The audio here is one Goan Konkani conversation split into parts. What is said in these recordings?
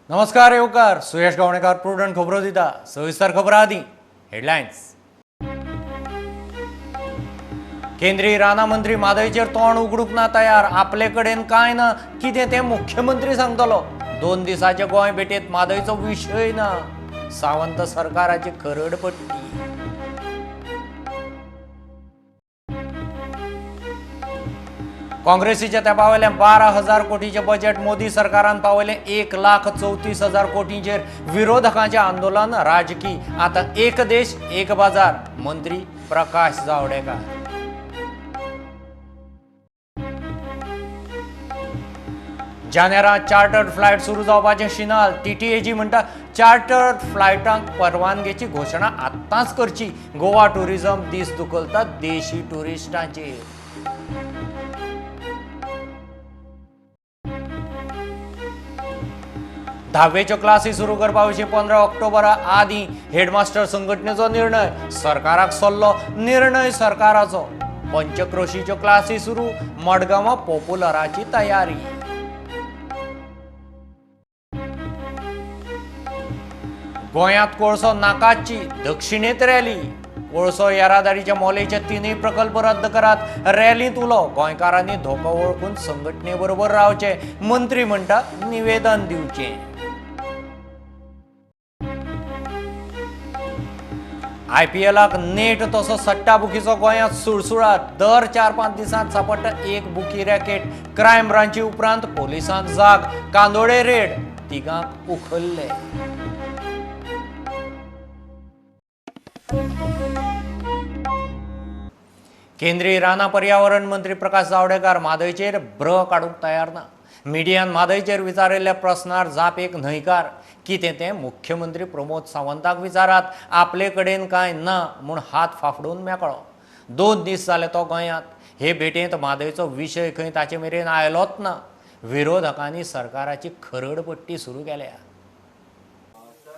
नमस्कार येवकार. सुयश गावणेकार प्रुडंट खबरो दिता. सविस्तर खबरां आदी हेडलायन्स. केंद्रीय रानां मंत्री म्हादयचेर तोंड उगडूंक ना तयार. आपले कडेन कांय ना, कितें तें मुख्यमंत्री सांगतलो. 2 दिसाचे गोंय भेटेंत म्हादयचो विशय ना. सावंत सरकाराची खरडपट्टी. काँग्रेसीच्या तेंपावेलें 12,000 कोटीचें बजेट मोदी सरकारान पावयलें 1,34,000 कोटींचेर. विरोधकांचें आंदोलन राजकी. आतां एक देश एक बाजार. मंत्री प्रकाश जावडेकर. जानेरांत चार्टर्ड फ्लायट सुरू जावपाचें शिनाल. टीटीएजी म्हणटा चार्टर्ड फ्लायटांक परवानगेची घोशणा आत्तांच करची. गोवा टुरिझम दीस दुखलता देशी टुरिस्टांचेर. धावेच्यो क्लासी सुरू करपा विशीं 15 ऑक्टोबरा आदीं हेडमास्टर संघटनेचो निर्णय. सरकाराक सल्लो, निर्णय सरकाराचो. पंचक्रोशीच्यो क्लासी सुरू. मडगांवां पॉप्युलराची तयारी. गोंयांत कोळसो नाकाची दक्षिणेंत रॅली. कोळसो येरादारीच्या मोलेचे 3 प्रकल्प रद्द करात. रॅलींत उलो. गोंयकारांनी धोको वळखून संघटने बरोबर रावचे. मंत्री म्हणटा निवेदन दिवचें. आयपीएलाक नेट तसो सट्टा बुकीचो गोंयांत सुळसुळाट. दर 4-5 दिसांत सापडटा एक बुकी रॅकेट. क्रायम ब्रांची उपरांत पोलिसांक जाग. कांदोळे रेड, तिगांक उखल्ले. केंद्रीय रानां पर्यावरण मंत्री प्रकाश जावडेकर म्हादयचेर ब्र काडूंक तयार ना. मिडियान म्हादयचेर विचारिल्ल्या प्रस्नार जाप एक न्हयकार. कितें तें मुख्यमंत्री प्रमोद सावंताक विचारात. आपले कडेन कांय ना म्हूण हात फाफडून मेकळो. 2 दीस जाले तो गोंयांत. हे भेटेंत म्हादयचो विशय खंय ताचे मेरेन आयलोच ना. विरोधकांनी सरकाराची खरडपट्टी सुरू केल्या. Sir,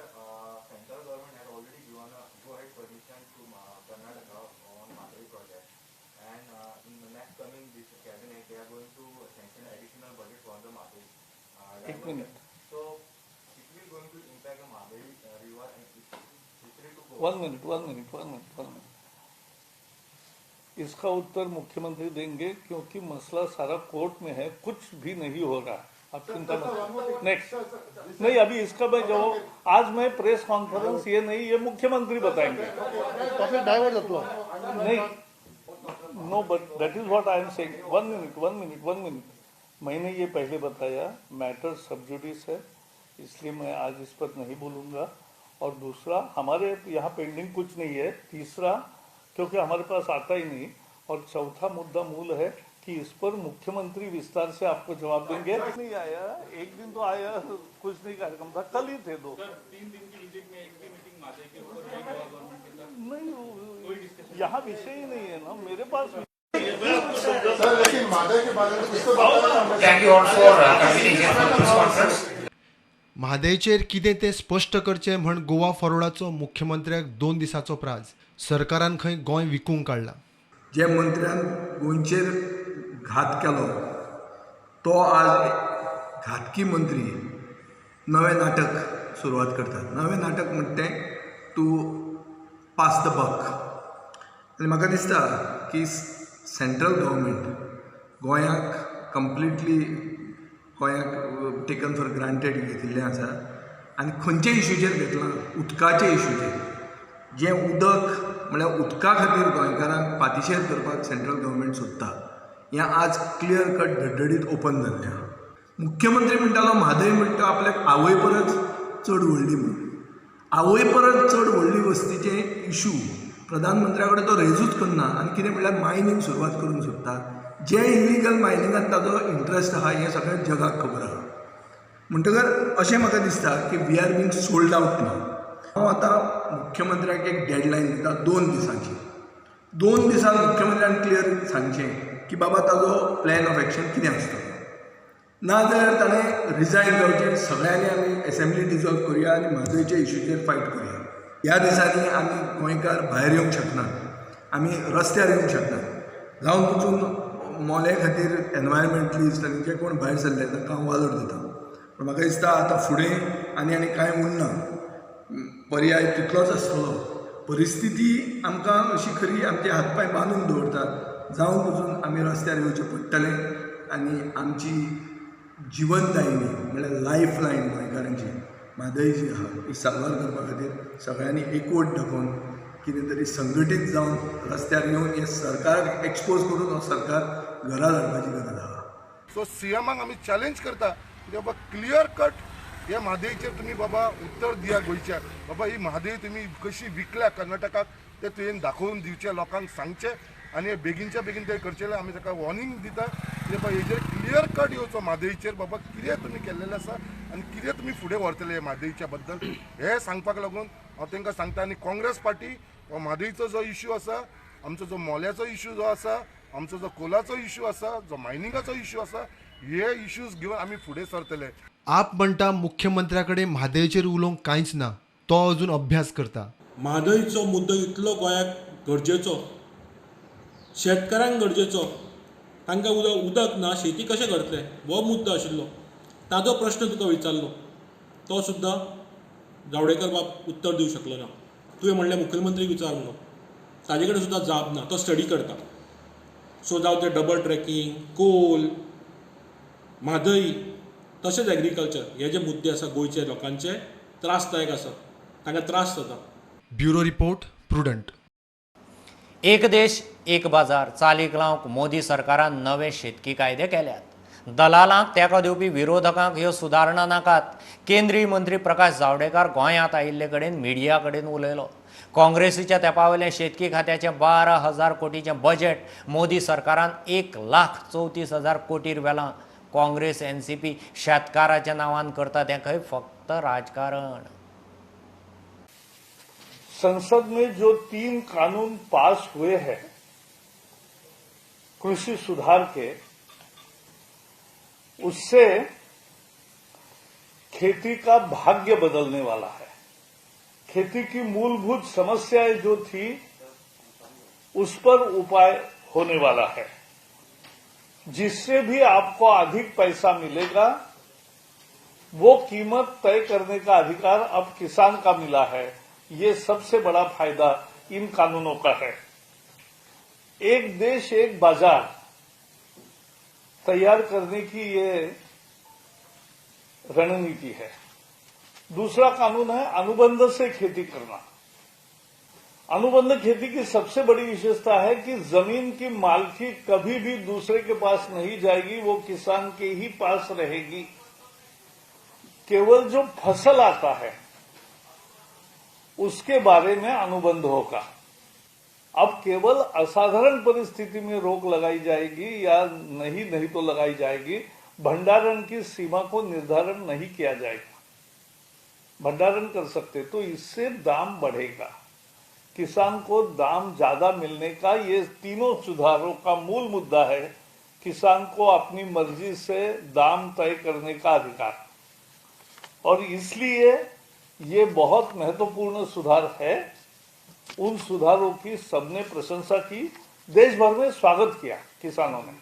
central government had already given a go-ahead permission to Karnataka on Mhadei project, and in the next coming this cabinet, they are going to sanction additional budget for the Mhadei. एक minute. So it will going to impact the Mhadei river and especially to Goa. One minute, one minute, one minute, one minute. इसका उत्तर मुख्यमंत्री देंगे क्योंकि मसला सारा कोर्ट में है, कुछ भी नहीं हो रहा है. आप चिंता मत. नेक्स्ट. नहीं, अभी इसका मैं जो आज मैं प्रेस कॉन्फ्रेंस ये नहीं, ये मुख्यमंत्री बताएंगे. टॉपिक डायवर्ट जातलो. नहीं, no, but that is what I am saying. One minute, one minute, one minute. मैंने ये पहले बताया, मैटर सबजुडिस है, इसलिए मैं आज इस पर नहीं बोलूँगा. और दूसरा, हमारे यहाँ पेंडिंग कुछ नहीं है. तीसरा, क्योंकि हमारे पास आता ही नहीं. और चौथा मुद्दा मूल है कि इस पर मुख्यमंत्री विस्तार से आपको जवाब देंगे. नहीं आया, एक दिन तो आया, कुछ नहीं कार्यक्रम था. कल ही थे दो. 3 दिन की विजिट में एक भी मीटिंग म्हादई के ऊपर हुई गोवा गवर्नमेंट के साथ? नहीं, यहाँ विषय ही नहीं है ना मेरे पास. सर, लेकिन म्हादई के बारे में कुछ तो बताया. Thank you all for convening here for this conference. म्हादयचेर कितें तें स्पश्ट करचें म्हण गोवा फॉरवर्डाचो मुख्यमंत्र्याक 2 दिसाचो प्राज. सरकारान खंय गोंय विकूंक काडलां. जे मंत्र्यान गोंयचेर घात केलो तो आज घातकी मंत्री नवें नाटक सुरवात करतात. नवें नाटक म्हणटा तें टू पास the बक. आनी म्हाका दिसता की सेंट्रल गव्हर्मेंट गोंयाक कंप्लिटली गोंयाक टेकन फॉर ग्रांटेड घेतिल्लें आसा. आनी खंयच्या इशूचेर घेतलां? उदकाच्या इशूचेर. जें उदक म्हळ्यार उदका खातीर गोंयकारांक पातिशेर करपाक सेंट्रल गव्हर्मेंट सोदता, हें आज क्लियर कट धडधडीत ओपन जाल्लें आहा. मुख्यमंत्री म्हणटालो म्हादय म्हणटा आपल्याक आवय परस चड व्हडली म्हूण. आवय परस चड व्हडली वस्तीचे इशू प्रधानमंत्र्या कडेन तो रेजूच करना. आनी कितें म्हणल्यार मायनींग सुरवात करूंक सोदता. जे इलिगल मायनिंगान ताजो इंट्रस्ट आहा हें सगळ्या जगाक खबर आहा. म्हणटकर अशें म्हाका दिसता की we are being sold out न्हू. हांव आतां मुख्यमंत्र्याक एक डेडलायन दिता 2 दिसांची. 2 दिसान मुख्यमंत्र्यान क्लियर सांगचें की बाबा ताजो प्लॅन ऑफ एक्शन कितें आसतलो. ना जाल्यार ताणें रिजायन जावचें. सगळ्यांनी आमी एसेंब्ली डिजॉल्व करुया आनी म्हादयच्या इशूचेर फायट करुया. ह्या दिसांनी आमी गोंयकार भायर येवंक शकनात, आमी रस्त्यार येवंक शकनात. जावन वचून मोले खातीर एनवायरमेंटलिस्ट आनी जे कोण भायर सरले तांकां हांव वालोर दिता. पूण म्हाका दिसता आतां फुडें आनी आनी कांय उरना. पर्याय तितलोच आसतलो. परिस्थिती आमकां अशी खरी आमचे हात पांय बांदून दवरतात. जावन वचून आमी रस्त्यार येवचें पडटलें आनी आमची जिवनदायिनी म्हणल्यार लायफ लायन गोंयकारांची म्हादय जी आहा ती साल्वार करपा खातीर सगळ्यांनी एकवट दाखोवन कितें तरी संघटीत जावन रस्त्यार येवन हें सरकाराक एक्सपोज करून हो सरकार घरा धाडपाची गरज आहा. सो सीएमाक आमी चॅलेंज करता की बाबा क्लियर कट हे म्हादयचेर तुमी बाबा उत्तर दिया गोंयच्या. बाबा ही म्हादय तुमी कशी विकल्या कर्नाटकाक ते तुवें दाखोवन दिवचें, लोकांक सांगचें आनी हे बेगीनच्या बेगीन ते करचेलें. आमी ताका वॉर्निंग दिता की बाबा हेजेर क्लियर कट येवचो म्हादयचेर, बाबा कितें तुमी केल्लेलें आसा आनी कितें तुमी फुडें व्हरतले म्हादयच्या बद्दल हें सांगपाक लागून हांव तांकां सांगता. आनी काँग्रेस पार्टी हो म्हादयचो जो इश्यू आसा, आमचो जो मोल्याचो इश्यू जो आसा, आमचो जो कोलाचो इश्यू आसा, जो मायनिंगाचो इश्यू आसा, हे इश्यूज घेवन आमी फुडें सरतले. आप म्हणटा मुख्यमंत्र्या कडेन म्हादयचेर उलोवंक कांयच ना, तो अजून अभ्यास करता. म्हादयचो मुद्दो इतलो गोंयाक गरजेचो, शेतकारांक गरजेचो, तांकां उदक ना, शेती कशें करतले हो मुद्दो आशिल्लो. ताजो प्रश्न तुका विचारलो तो सुद्दां जावडेकर बाब उत्तर दिवंक शकलो ना. तुवें म्हणलें मुखेलमंत्रीक विचार म्हणून, ताजे कडेन सुद्दां जाप ना, तो स्टडी करता. सो जावं तें डबल ट्रॅकींग, कोल, म्हादय, तशेंच एग्रीकल्चर, हे जे मुद्दे आसा गोंयचे लोकांचे त्रासदायक आसा, तांकां त्रास जाता. Bureau report, Prudent. एक देश एक बाजार चालीक लावंक मोदी सरकारान नवे शेतकी कायदे केल्यात. दलालांक तेंको दिवपी विरोधकांक ह्यो सुदारणा नाकात. केंद्रीय मंत्री प्रकाश जावडेकर गोंयांत आयिल्ले कडेन मिडिया कडेन उलयलो. काँग्रेसीच्या तेंपावयलें शेतकी खात्याचें 12,000 कोटीचें बजेट मोदी सरकारान 1,34,000 कोटीर व्हेलां. काँग्रेस एनसीपी शेतकाराच्या नांवान करता तें खंय फक्त राजकारण. संसद में जो 3 कानून पास हुए हैं कृषि सुधार के, उससे खेती का भाग्य बदलने वाला है. खेती की मूलभूत समस्याएं जो थी उस पर उपाय होने वाला है, जिससे भी आपको अधिक पैसा मिलेगा वो कीमत तय करने का अधिकार अब किसान का मिला है. ये सबसे बड़ा फायदा इन कानूनों का है. एक देश एक बाजार तैयार करने की ये रणनीति है. दूसरा कानून है अनुबंध से खेती करना. अनुबंध खेती की सबसे बड़ी विशेषता है कि जमीन की मालकी कभी भी दूसरे के पास नहीं जाएगी, वो किसान के ही पास रहेगी. केवल जो फसल आता है उसके बारे में अनुबंध होगा. अब केवल असाधारण परिस्थिति में रोक लगाई जाएगी या नहीं, नहीं तो लगाई जाएगी. भंडारण की सीमा को निर्धारण नहीं किया जाएगा, भंडारण कर सकते तो इससे दाम बढ़ेगा, किसान को दाम ज्यादा मिलने का. ये तीनों सुधारों का मूल मुद्दा है, किसान को अपनी मर्जी से दाम तय करने का अधिकार, और इसलिए ये बहुत महत्वपूर्ण सुधार है. उन सुधारों की सबने प्रशंसा की, देश भर में स्वागत किया किसानों ने.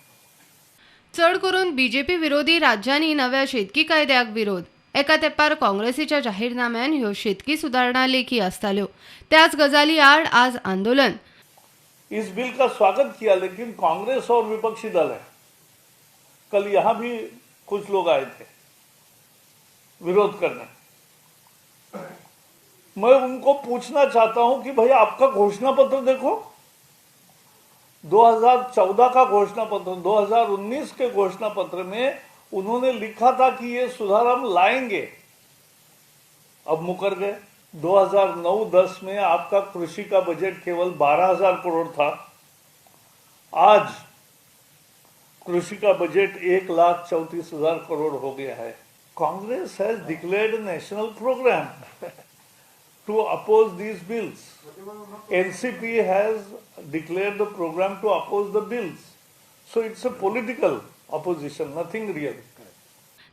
चड करून बीजेपी विरोधी राज्यांनी नव्या शेतकी कायद्याक विरोध. एका तेंपार काँग्रेसीच्या जाहीरनाम्यान ह्यो शेतकी सुदारणा लेखी आसताल्यो, त्याच गजाली आड आज आंदोलन. इस बिल का स्वागत किया, लेकिन कांग्रेस और विपक्षी दल है. कल यहां भी कुछ लोग आए थे विरोध करने. मैं उनको पूछना चाहता हूं कि भाई आपका घोषणा पत्र देखो, 2014 का घोषणा पत्र, 2019 के घोषणा पत्र में उन्होंने लिखा था कि ये सुधार हम लाएंगे, अब मुकर गए. 2009-10 में आपका कृषि का बजट केवल 12,000 करोड़ था, आज कृषि का बजट 1,34,000 करोड़ हो गया है. Congress has declared national program to oppose these bills. NCP has declared the program to oppose the bills. So it's a political opposition, nothing real.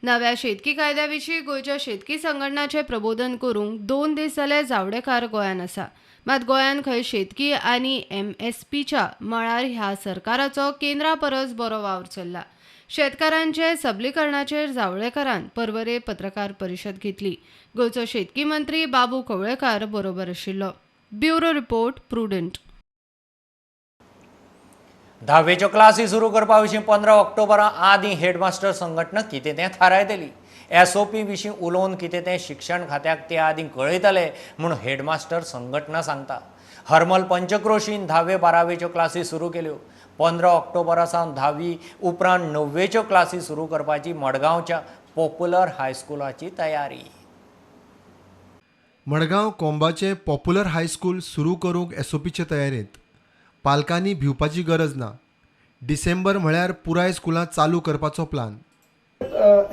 नव्या शेतकी कायद्या विशीं गोंयच्या शेतकी संघटनाचें प्रबोधन करूंक 2 दीस जाले जावडेकार गोंयांत आसा. मात गोंयांत खंय शेतकी आनी एमएसपीच्या मळार ह्या सरकाराचो केंद्रा परस बरो वावर चल्ला. शेतकारांचे सबलीकरणाचेर जावळेकरान पर्वरे पत्रकार परिशद घेतली. गोंयचो शेतकी मंत्री बाबू कवळेकार बरोबर आशिल्लो. Bureau report, Prudent. धावेच्यो क्लासी सुरू करपा विशीं 15 ऑक्टोबरा आदीं हेडमास्टर संघटना कितें तें थारायतली. एसओपी विशीं उलोवन कितें तें शिक्षण खात्याक ते आदीं कळयतले म्हूण हेडमास्टर संघटना सांगता. हरमल पंचक्रोशीन 10वे 12वेच्यो क्लासी सुरू केल्यो. 15 ऑक्टोबरा सावन 10वी उपरांत 9वेच्यो क्लासी सुरू करपाची मडगांवच्या पॉप्युलर हायस्कुलाची तयारी. मडगांव कोंबाचें पॉप्युलर हायस्कूल सुरू करूंक एसओपीचे तयारेंत. पालकांनी भिवपाची गरज ना. डिसेंबर म्हळ्यार पुराय स्कुलां चालू करपाचो प्लान.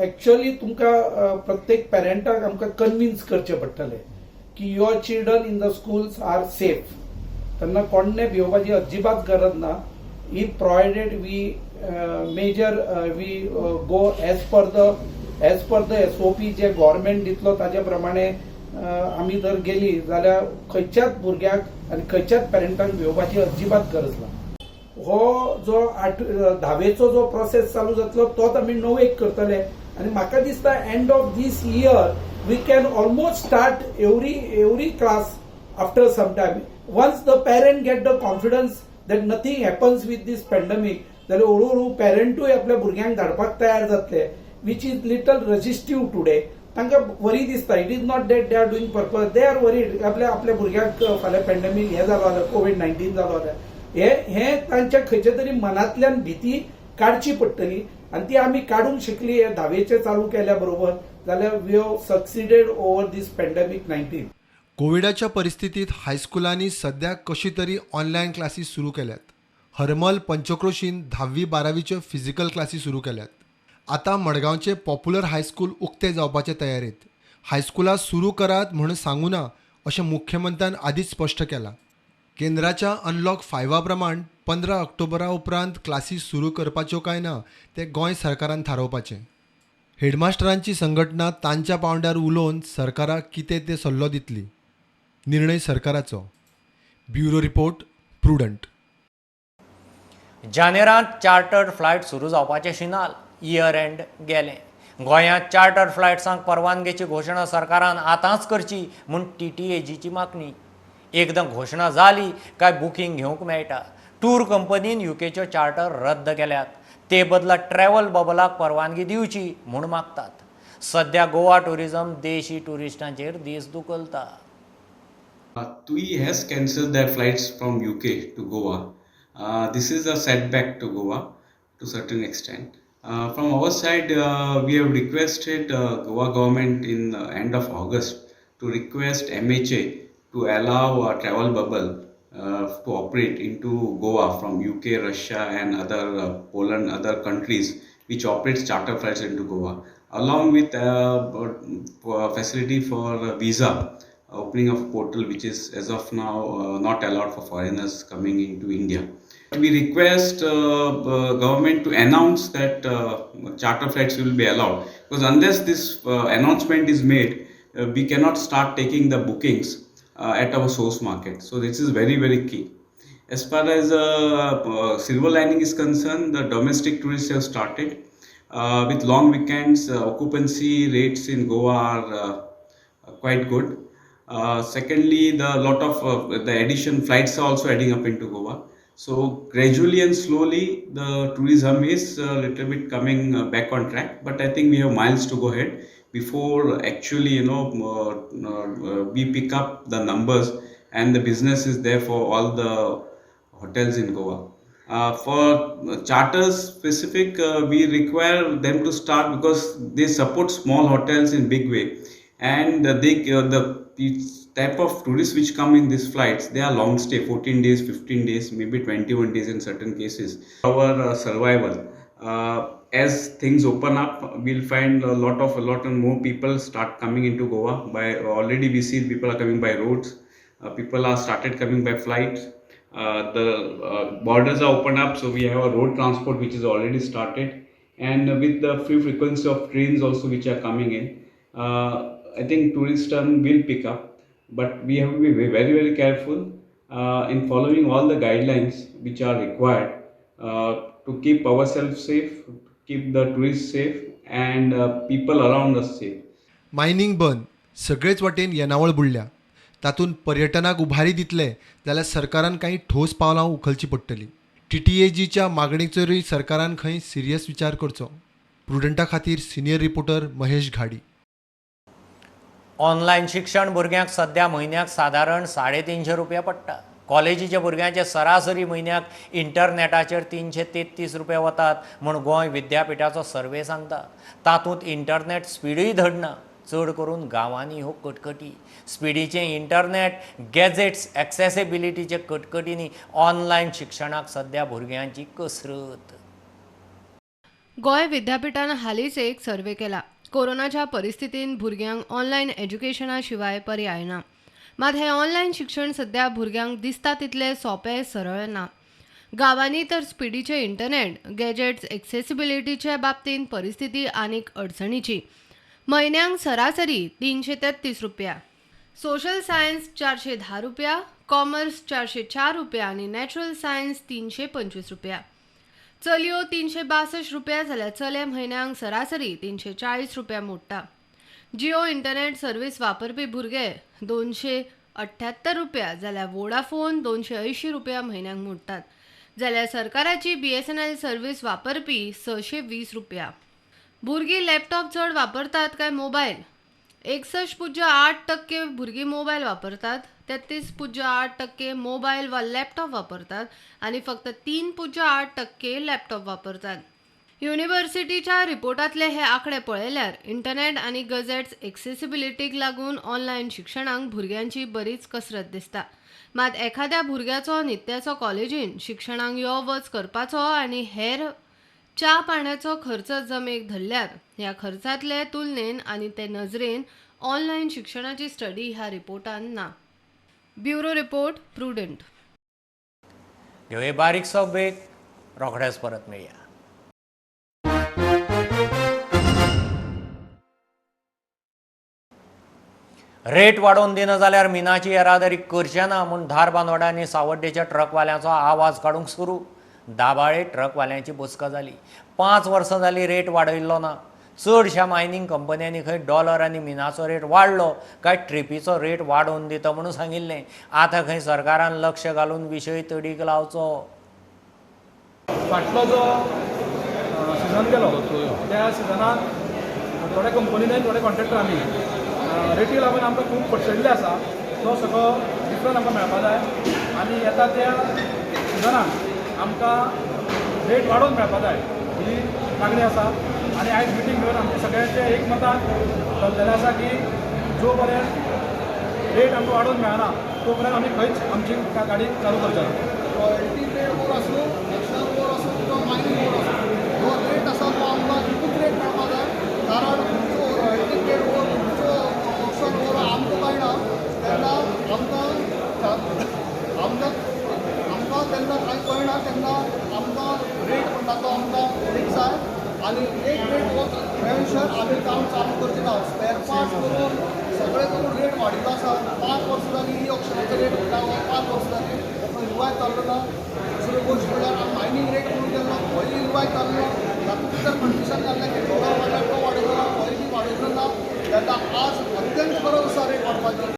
एक्चुअली तुमकां प्रत्येक पेरंटाक आमकां कन्विन्स करचें पडटलें की your children in the schools are safe. त्यांना कोण्णे भिवपाची अजिबात गरज ना. If provided we measure we go as per the SOP J government दितलो ताजे प्रमाणे आमी जर गेली जाल्यार खंयच्याच भुरग्याक आनी खंयच्याच पेरंटाक भिवपाची अजिबात गरज ना. हो जो 10वेचो जो प्रोसेस चालू जातलो तोच आमी 9वेक करतले आनी म्हाका दिसता end of this year we can almost start every class after some time. Once the parent get the confidence that nothing happens with this pandemic जाल्यार हळू हळू पेरंटूय आपल्या भुरग्यांक धाडपाक तयार जातले, which is little resistive today. तांकां वरी दिसता. It is not that they are doing purpose, they are worried आपल्या आपल्या भुरग्यांक फाल्यां पॅन्डेमीक हें जालो जाल्यार, कोवीड-19 जालो जाल्यार, हे हे तांच्या खंयच्या तरी मनांतल्यान भीती काडची पडटली आनी ती आमी काडूंक शकली हे 10वेचे चालू केल्या बरोबर जाल्यार we have succeeded over this pandemic 19. कोविडाच्या परिस्थितीत हायस्कुलांनी सध्या कशी तरी ऑनलायन क्लासी सुरू केल्यात. हरमल पंचक्रोशीन 10वी 12वीच्यो फिजिकल क्लासी सुरू केल्यात. आतां मडगांवचे पॉप्युलर हायस्कूल उक्ते जावपाचे तयारेंत. हायस्कुलां सुरू करात म्हूण सांगू ना अशें मुख्यमंत्र्यान आदींच स्पश्ट केलां. केंद्राच्या अनलॉक 5 प्रमाण 15 ऑक्टोबरा उपरांत क्लासी सुरू करपाच्यो काय ना तें गोंय सरकारान थारावपाचें. हेडमास्टरांची संघटना तांच्या पांवड्यार उलोवन सरकाराक कितें तें सल्लो दितली. निर्णय सरकाराचो. Bureau report, Prudent. जानेरांत चार्टर्ड फ्लायट सुरू जावपाचें शिनाल. इयर एंड गेलें. गोंयांत चार्टर्ड फ्लायट्सांक परवानगेची घोशणा सरकारान आतांच करची म्हूण टीटीएजीची मागणी. एकदां घोशणा जाली काय बुकींग घेवंक मेळटा. टूर कंपनीन युकेच्यो चार्टर रद्द केल्यात. ते बदला ट्रॅव्हल बबलाक परवानगी दिवची म्हूण मागतात. सध्या गोवा ट्युरिझम देशी ट्युरिस्टांचेर दीस धुकलता. TUI has cancelled their flights from UK to Goa. This is a setback to Goa to certain extent. From our side, we have requested Goa government in end of August to request MHA to allow a travel bubble to operate into Goa from UK, Russia, and other Poland, other countries which operates charter flights into Goa, along with facility for visa opening of portal, which is as of now not allowed for foreigners coming into India. We request government to announce that charter flights will be allowed, because unless this announcement is made, we cannot start taking the bookings at our source market. So this is very, very key. As far as silver lining is concerned, the domestic tourists have started. With long weekends, occupancy rates in Goa are quite good. Secondly, the lot of the addition flights are also adding up into Goa. So gradually and slowly, the tourism is a little bit coming back on track. But I think we have miles to go ahead before actually we pick up the numbers and the business is there for all the hotels in Goa. For charters specific, we require them to start because they support small hotels in big way, and the type of tourists which come in these flights, they are long stay, 14 days, 15 days, maybe 21 days in certain cases. Our survival, as things open up, we'll find a lot and more people start coming into Goa. By already we see people are coming by roads, people are started coming by flights. The borders are opened up, so we have a road transport which is already started, and with the free frequency of trains also which are coming in, I think tourism will pick up, but we have to be very, very careful in following all the guidelines which are required to keep ourselves safe, keep the tourists safe and people around us safe. Mining बंद, सगळेच वाटेन येणावळ बुडल्या. तातूंत पर्यटनाक उभारी दितले जाल्यार सरकारान कांय ठोस पावलां उखलचीं पडटलीं. टीटीएजीच्या मागणेचेरूय सरकारान खंय सिरियस विचार करचो. प्रुडंटा खातीर senior reporter Mahesh Ghadi. Online शिक्षण भुरग्यांक सध्या म्हयन्याक सादारण 350 रुपया पडटा. कॉलेजीच्या भुरग्यांचे सरासरी म्हयन्याक इंटरनॅटाचेर 333 रुपया वतात म्हूण गोंय विद्यापिठाचो सर्वे सांगता. तातूंत इंटरनॅट स्पिडूय धडना. चड करून गांवांनी ह्यो कटकटी. स्पिडीचें इंटरनॅट, गॅजेट्स, एक्सेसिबिलिटीचे कटकटींनी ऑनलायन शिक्षणाक सध्या भुरग्यांची कसरत. गोंय विद्यापिठान हालींच एक सर्वे केला. कोरोनाच्या परिस्थितीन भुरग्यांक ऑनलायन एज्युकेशना शिवाय पर्याय ना. मात हें ऑनलायन शिक्षण सध्या भुरग्यांक दिसता तितलें सोंपें सरळ ना. गांवांनी तर स्पिडीचें इंटरनॅट, गॅजेट्स, एक्सेसिबिलिटीच्या बाबतींत परिस्थिती आनीक अडचणीची. म्हयन्यांक सरासरी 333 रुपया, सोशल सायन्स 410 रुपया, कॉमर्स 404 रुपया आनी नॅचरल सायन्स 325 रुपया. चलयो 362 रुपया जाल्यार चले म्हयन्यांक सरासरी 340 रुपया मोडटा. जिओ इंटरनॅट सर्वीस वापरपी भुरगे 278 रुपया जाल्यार वोडाफोन 280 रुपया म्हयन्यांक मोडटात. जाल्यार सरकाराची BSNL service वापरपी 620 रुपया. भुरगीं लॅपटॉप चड वापरतात काय मोबायल? 61.8% भुरगीं मोबायल वापरतात, 33.8% मोबायल वा लॅपटॉप वापरतात आनी फक्त 3.8% लॅपटॉप वापरतात. युनिव्हर्सिटीच्या रिपोर्टांतले हे आंकडे पळयल्यार इंटरनॅट आनी गॅजेट्स एक्सेसिबिलिटीक लागून ऑनलायन शिक्षणाक भुरग्यांची बरीच कसरत दिसता. मात एखाद्या भुरग्याचो नित्याचो कॉलेजीन शिक्षणाक यो वच करपाचो आनी हेर च्या पाण्याचो खर्च जमेक धरल्यार ह्या खर्चांतले तुलनेन आनी ते नजरेन ऑनलायन शिक्षणाची स्टडी ह्या रिपोर्टान ना. Bureau report, Prudent. घेवया बारीकसो ब्रेक, रोखडेच परत मेळया. रेट वाडोवन दिना जाल्यार मिनाची येरादारी करचे ना म्हूण धारबांदोड्या आनी सावड्डेच्या ट्रकवाल्यांचो आवाज काडूंक सुरू. दाबाळे ट्रकवाल्यांची बसका जाली. 5 वर्सां जाली रेट वाडयल्लो ना. चडश्या मायनींग कंपन्यांनी खंय डॉलर आनी मिनाचो रेट वाडलो काय ट्रिपीचो रेट वाडोवन दिता म्हणून सांगिल्लें. आतां खंय सरकारान लक्ष घालून विशय तडीक लावचो. फाटलो जो सिजन गेलो त्या सिजनाक थोड्या कंपनींनी थोडे कॉन्ट्रॅक्टरांनी रेटी लागून आमकां खूब पडशेल्ले आसा. तो सगळो डिफरंट आमकां मेळपा जाय आनी येता त्या सिजनाक आमकां रेट वाडोवन मेळपा जाय ही मागणी आसा. आनी आयज मिटींग घेवन आमच्या सगळ्यांचें एक मतान ठरलेलें आसा की जो पर्यंत रेट आमकां वाडोवन मेळना तो पर्यंत आमी खंयच आमची गाडी चालू करचे ना. रॉयल्टी पेड ओर आसूं, नॅशनल ओर आसूं किंवा मायनींग ओर आसूं, जो रेट आसा तो आमकां एकूच रेट मेळपा जाय. कारण खंयचो रॉयल्टी पेड ओर खंयचो ऑक्शन ओर आमकां कळना तेन्ना आमकां आमकां आमकां तेन्ना कांय कळना तेन्ना आमकां रेट म्हणटा तो आमकां एक जाय आनी एक रेट मेळसर आमी काम चालू करचे ना. स्पेर पार्ट्स करून सगळें करून रेट वाडिल्लो आसा. 5 वर्सां जालीं ही ऑक्शनाचो रेट म्हणटा 5 वर्सां जालीं रिवायज जाल्लो ना. दुसरी गोश्ट म्हणल्यार आमी मायनींग रेट म्हणून केल्लो होय रिवायज जाल्लो ना. तातूंत भितर कंडिशन घाल्लें की डॉलर वाडल्यार तो वाडयलो ना, होय बी वाडयलो ना. तेन्ना आज अत्यंत गरज आसा रेट वाडपाची.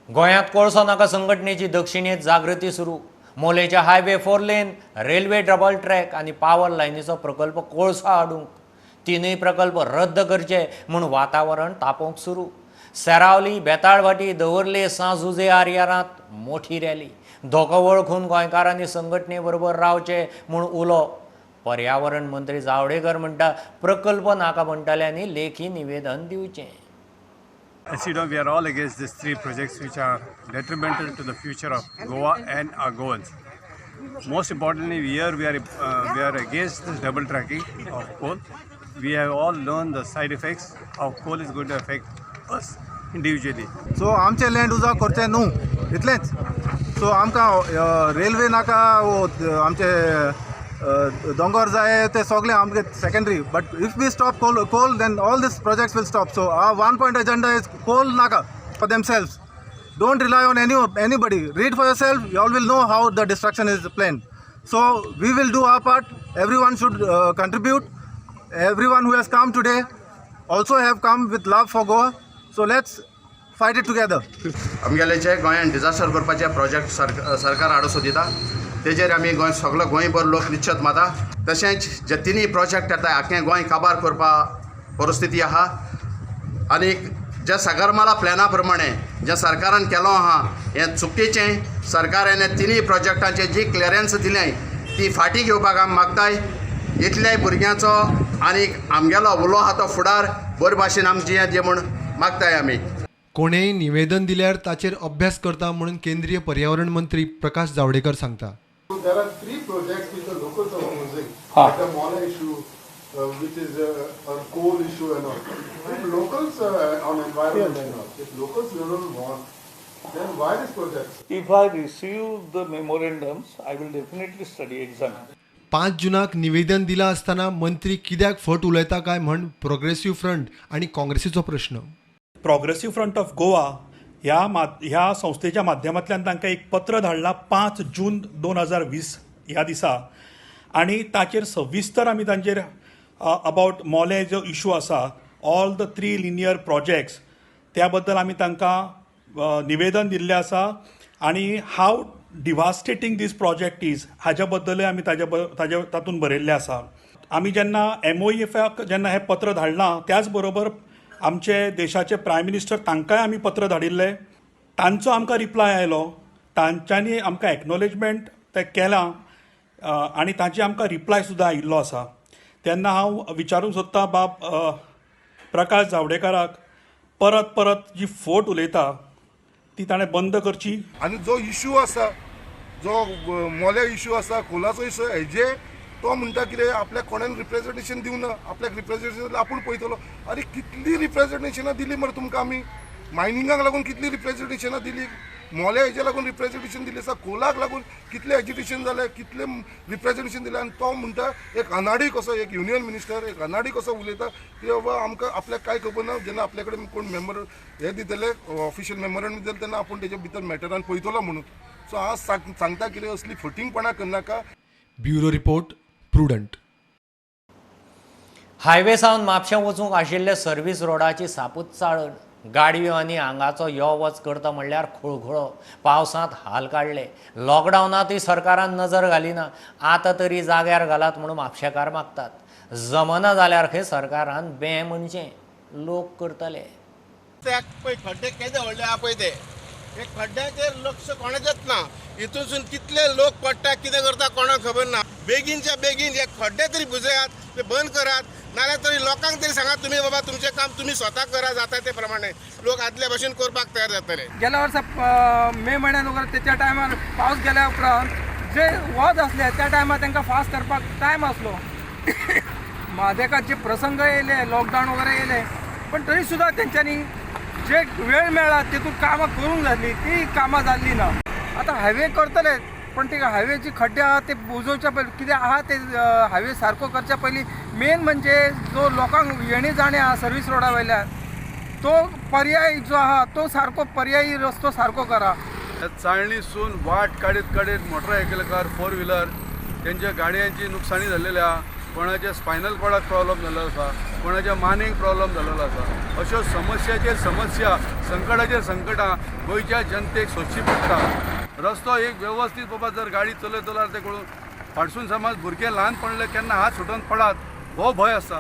गोंयांत कोळसो नाका संघटनेची दक्षिणेत जागृती सुरू. मोलेच्या highway 4 lane, railway double track आनी पावर लायनीचो प्रकल्प कोळसो हाडूंक 3 प्रकल्प रद्द करचे म्हूण वातावरण तापोवंक सुरू. सेरावली, बेताळभाटी, दवर्ले, सां जुजे आर्यारांत मोठी रॅली. धोको वळखून गोंयकारांनी संघटने बरोबर रावचे म्हूण उलो. पर्यावरण मंत्री जावडेकर म्हणटा प्रकल्प नाका म्हणटल्यांनी लेखी निवेदन दिवचें. As you know, we are all against these 3 projects which are detrimental to the future of Goa and our Goans. Most importantly, here we are against this double tracking of coal. We have all learned the side effects how coal is going to affect us individually. So आमचे लँड उजा करचे न्हू इतलेंच. सो आमकां रेल्वे नाका, आमचे दोंगर जाय ते सगळे आमचे secondary. But if we stop coal then all these projects will stop. So our 1 point agenda is coal नाका for themselves. Don't rely on anybody. Read for yourself. You all will know how the destruction is planned. So we will do our part. Everyone should contribute. Everyone who has come today also have come with love for Goa. So let's fight it together. आमगेले जे गोंयान डिजास्टर करपाचे प्रोजेक्ट सरकार हाडूंक सोदिता तेजेर आमी गोंय सगलो गोंयभर लोक निश्चत माता. तशेंच जे तिनूय प्रोजेक्ट येता आख्खें गोंय काबार करपा परिस्थिती आहा आनी जे सागरमाला प्लॅना प्रमाणे जें सरकारान केलो आहा हें चुकीचें. सरकारान तिनूय प्रोजेक्टांचे जी क्लियरन्स दिलें ती फाटीं घेवपाक आमी मागताय. इतले भुरग्यांचो आनी आमगेलो उलो आहा तो फुडार बरे भाशेन आमची जे म्हूण मागताय आमी. कोणेय निवेदन दिल्यार ताचेर अभ्यास करता म्हणून केंद्रीय पर्यावरण मंत्री प्रकाश जावडेकर सांगता. There are three projects which the locals are opposing. Like the Mola issue, which is a coal issue and all. If locals on environment and all, if locals don't want, then why this project? If I receive the memorandums, I will definitely study, examine. 5 जुनाक निवेदन दिला आसतना मंत्री कित्याक फट उलयता काय म्हण प्रोग्रेसिव्ह फ्रंट आनी काँग्रेसीचो प्रश्न. प्रोग्रेसिव्ह फ्रंट ऑफ गोवा ह्या संस्थेच्या माध्यमांतल्यान तांकां एक पत्र धाडलां 5 जून 2020 ह्या दिसा आनी ताचेर सविस्तर आमी तांचेर अबावट मोले जो इशू आसा ऑल the 3 linear projects त्या बद्दल आमी तांकां निवेदन दिल्लें आसा आनी how devastating this project is हाज्या बद्दलय आमी ताजे तातूंत बरयल्लें आसा. आमी जेन्ना MOEF जेन्ना हें पत्र धाडलां त्याच बरोबर आमचे देशाचे प्रायम मिनिस्टर तांकांय आमी पत्र धाडिल्लें, तांचो आमकां रिप्लाय आयलो, तांच्यांनी आमकां एक्नॉलेजमेंट तें केलां आनी तांची आमकां रिप्लाय सुद्दां आयिल्लो आसा. तेन्ना हांव विचारूंक सोदतां बाब प्रकाश जावडेकराक परत परत जी फोट उलयता ती ताणें बंद करची. आनी जो इशू आसा, जो मोल्या इशू आसा, कोलाचो इशू, हेजे तो म्हणटा कितें आपल्याक कोणेन रिप्रेजेंटेशन दिवना, आपल्याक रिप्रेजेंटेशन आपूण पळयतलो. आरे कितली रिप्रेजेंटेशनां दिली मरे तुमकां आमी, मायनिंगाक लागून कितली रिप्रेजेंटेशनां दिली, मोल्या हेजे लागून रिप्रेजेंटेशन दिली आसा, कोलाक लागून कितलें एजिटेशन जालें, कितलें रिप्रेजेंटेशन दिलें. आनी तो म्हणटा एक अनाडी कसो, एक युनियन मिनिस्टर एक अनाडी कसो उलयता की बाबा आमकां आपल्याक कांय खबर ना, जेन्ना आपल्या कडेन कोण मेमोर हें दितले ऑफिशियल मेमोरंडम दितले तेन्ना आपूण तेजे भितर मॅटरान पळयतलो म्हणून. सो आज सांगता कितें असली फटींगपणां करनाका. Bureau report, Prudent. Highway सावन म्हापशें वचूंक आशिल्ले सर्वीस रोडाची सापूच चाळण, गाडयो आनी हांगाचो यो वच करता म्हणल्यार खुळखुळो. पावसांत हाल काडले, लॉकडावनांतूय सरकारान नजर घालिना. आतां तरी जाग्यार घालात म्हणून म्हापशेकार मागतात. जमना जाल्यार खंय सरकारान बें म्हणचें लोक करतले. पळय खड्डे केदे व्हडले आहा पळय ते, हे खड्ड्याचेर लक्ष कोणाचेच ना. हितूनसून कितले लोक पडटा, कितें करता कोणाक खबर ना. बेगीनच्या बेगीन हे खड्डे तरी बुजयात, ते बंद करात, नाल्यार तरी लोकांक तरी सांगात तुमी बाबा तुमचें काम तुमी स्वता करा, जाता ते प्रमाणे लोक आदल्या भशेन करपाक तयार जातले. गेल्या वर्सा मे म्हयन्यान वगैरे तेच्या टायमार पावस गेल्या उपरांत जे वत आसले त्या टायमार तांकां फास्ट करपाक टायम आसलो. म्हादेकात जे प्रसंग येयले, लॉकडावन वगैरे येयले, पण तरी सुद्दां तेंच्यांनी जे वेळ मेळ्ळा तितून कामां करूंक जाल्ली ती कामां जाल्ली ना. आतां हायवे करतले पण ते हायवेची खड्डे आहा ते बुजोवच्या पयलीं कितें आहा ते हायवे सारको करच्या पयलीं मेन म्हणजे जो लोकांक येणे जाणे आहा सर्वीस रोडा वयल्यान तो पर्याय जो आहा तो सारको पर्यायी रस्तो सारको करा. चाळणीसून वाट काडीत काडीत मोटरसायकलकार, फोर व्हिलर तेंच्या गाडयांची नुकसानी जाल्लेली आहा, कोणाच्या स्पायनल कॉर्डाक प्रॉब्लम जाल्लो आसा, कोणाच्या मानेक प्रॉब्लम जाल्लो आसा. अश्यो समस्याचेर समस्या, संकटाचेर संकटां गोंयच्या जनतेक सोंसची पडटा. रस्तो एक वेवस्थीत बाबा जर गाडी चलयतलो जाल्यार ते कळून फाटसून समज भुरगे ल्हान पडले केन्ना हात सुटून पडात हो भंय आसा.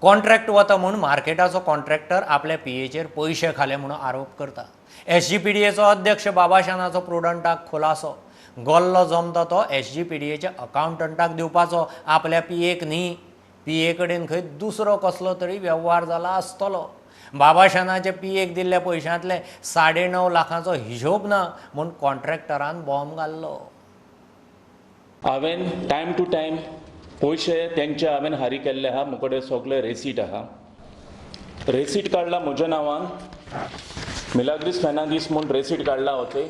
कॉन्ट्रॅक्ट वता म्हूण मार्केटाचो कॉन्ट्रॅक्टर आपल्या पीएचेर पयशे खाले म्हणून आरोप करता. SGPDAचो अध्यक्ष बाबाशानाचो प्रुडंटाक खुलासो. गोल्लो जमता तो SGPDAच्या अकाउंटंटाक दिवपाचो, आपल्या पीएक न्ही. पीए कडेन खंय दुसरो कसलो तरी वेव्हार जाला आसतलो. बाबाशानाचे पीएक दिल्ल्या पयशांतले 9.5 लाखांचो हिशोब ना म्हूण कॉन्ट्रॅक्टरान बॉम्ब घाल्लो. हांवें टायम टू टायम पयशे तेंचे हांवें हारी केल्ले आहा, म्हजे कडेन सगळे रेसीट आहा. रेसीट काडला म्हज्या नांवान, मिलाग्रीस फेर्नांदीस म्हूण रेसीट काडला होते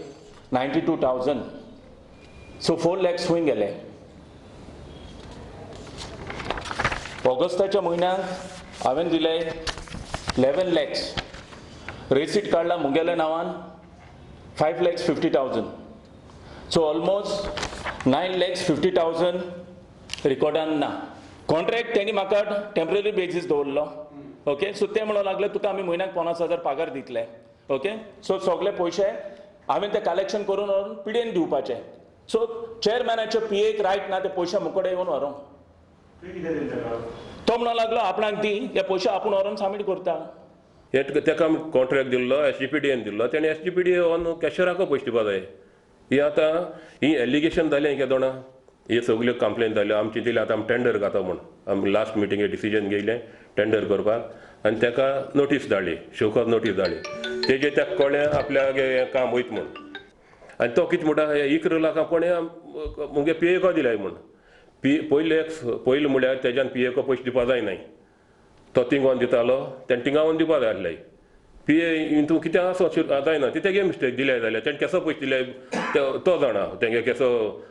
92,000, सो 4 lakhs खूंय गेले. ऑगस्टाच्या म्हयन्याक हांवें दिले 11 lakhs. रेसीट काडला मुगेल्या नांवान 5,50,000. सो ऑलमोस्ट 9,50,000 रिकॉर्डान ना. कॉन्ट्रॅक्ट तेणी म्हाका टेम्पररी बेजीस दवरलो. ओके, सो ते म्हणूंक लागले तुका आमी म्हयन्याक 50,000 पगार दितले. ओके, सो सगळे पयशे हांवें ते कलेक्शन करून व्हरून पिडेन दिवपाचे. सो चेअरमॅनाचे पी एक रायट ना ते पयशे मुकोडे येवन व्हरूंक. तो म्हणूंक लागलो आपणाक दी हे पयशे आपूण व्हरून सबमीट करता. हे तेका आमी कॉन्ट्रॅक्ट दिल्लो SGPDN दिल्लो, तेणें SGPD on कॅशराको पयशे दिवपा जाय. ही आतां ही एलिगेशन जालें केदोणा जाणा, हे सगल्यो कंप्लेन जाल्यो आमची दिली. आतां आमी टेंडर घाता म्हूण आमी लास्ट मिटिंगे डिसिजन घेयलें टेंडर करपाक आनी तेका नोटीस धाडली, शोकॉज नोटीस धाडली. तेजेर तेका कळ्ळें आपल्यागे हें काम वयता म्हूण. आनी तो कितें म्हणटा, 11 लाखां कोणें मुगे पी एको दिल्याय म्हूण. पी पयले पयलें म्हळ्यार तेज्यान पी एको पयशे दिवपा जायनाय, तो थिंगोन दितालो तेणें थिंगावन दिवपा जाय आसले. पी ए हितून कितें आसो जायना, ती तेगे मिस्टेक दिल्याय जाल्यार तेणें केसो पयशे दिल्याय तो जाणा, तेंगे केसो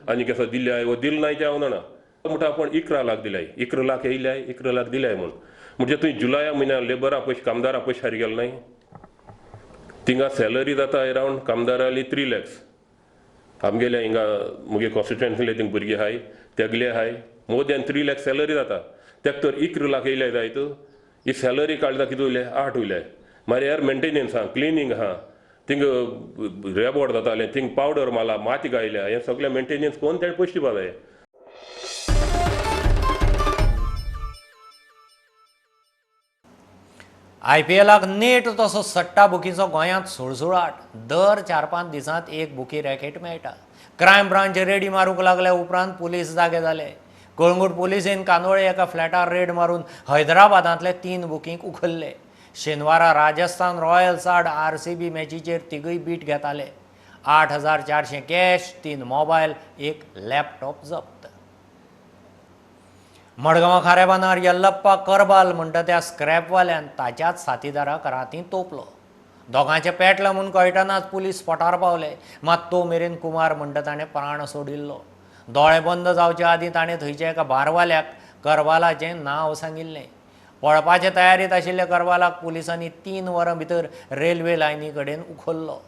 आनी केसो दिल्याय वो दिल नाय तें हांव जाणा. म्हणटा आपूण 11 लाख दिल्याय, 11 लाख येयल्याय, 11 लाख दिल्याय म्हूण. म्हणजे तुवें जुलया म्हयन्याक लेबरा पयशे कामदारा पयशे सारके गेले नाय. थिंगा सॅलरी जाता एरावंड कामदाराली 3 lakhs. आमगेल्या हिंगा मुगे कॉन्स्टिट्युएन्सीले थिंग भुरगे आहाय तेगले आहाय मोर दॅन 3 lakhs salary जाता. तेका तर 11 लाख येयल्याय जायत, ही सॅलरी काडटा कितें उरले 8 उरले. मागीर एयर मेंटेनन्स आहा, क्लिनींग आहा, थिंग रेबोड जातालें, थिंग पावडर मारला, माती गायल्या, हें सगळें मेंटेनन्स करून तेणें पयशे दिवपा जाय. IPLाक नेट तसो सट्टा बुकीचो गोंयांत सुळसुळाट. दर 4-5 दिसांत एक बुकी रॅकेट मेळटा. क्रायम ब्रांच रेडी मारूंक लागल्या उपरांत पुलीस जागे जाले. कळंगूट पुलिसेन कांदोळे एका फ्लॅटार रेड मारून हैदराबादांतले 3 बुकींक उखल्ले. शेनवारा राजस्थान रॉयल्स आड RCB मॅचीचेर तिगूय बीट घेताले. 8,400 कॅश, 3 मोबायल, 1 लॅपटॉप जप्त. मडगांव खारेबानार यल्लप्पा करबाल म्हणटा त्या स्क्रॅपवाल्यान ताच्याच साथीदाराक रातीं तोपलो. दोगांचें पेटलां म्हूण कळटनाच पुलीस स्पॉटार पावले. मात तो मेरेन कुमार म्हणटा ताणें प्राण सोडिल्लो. दोळे बंद जावचे आदीं ताणें थंयच्या एका बारवाल्याक करबालाचें नांव सांगिल्लें. पळपाचे तयारीत आशिल्ल्या करबालाक पुलिसांनी 3 वरां भितर रेल्वे लायनी कडेन उखल्लो.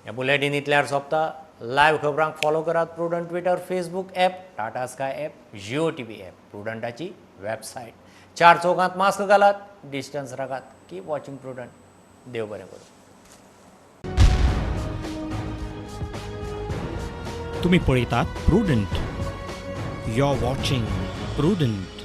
हें बुलेटीन इतल्यार सोंपता. लायव्ह खबरांक फॉलो करात Prudent Twitter, Facebook app, Tata Sky app, Jio TV app, प्रुडंटाची website. 4 चौकांत मास्क घालात, डिस्टन्स राखात. Keep watching Prudent. देव बरें करूं. तुम्ही पळयतात Prudent. You are watching Prudent.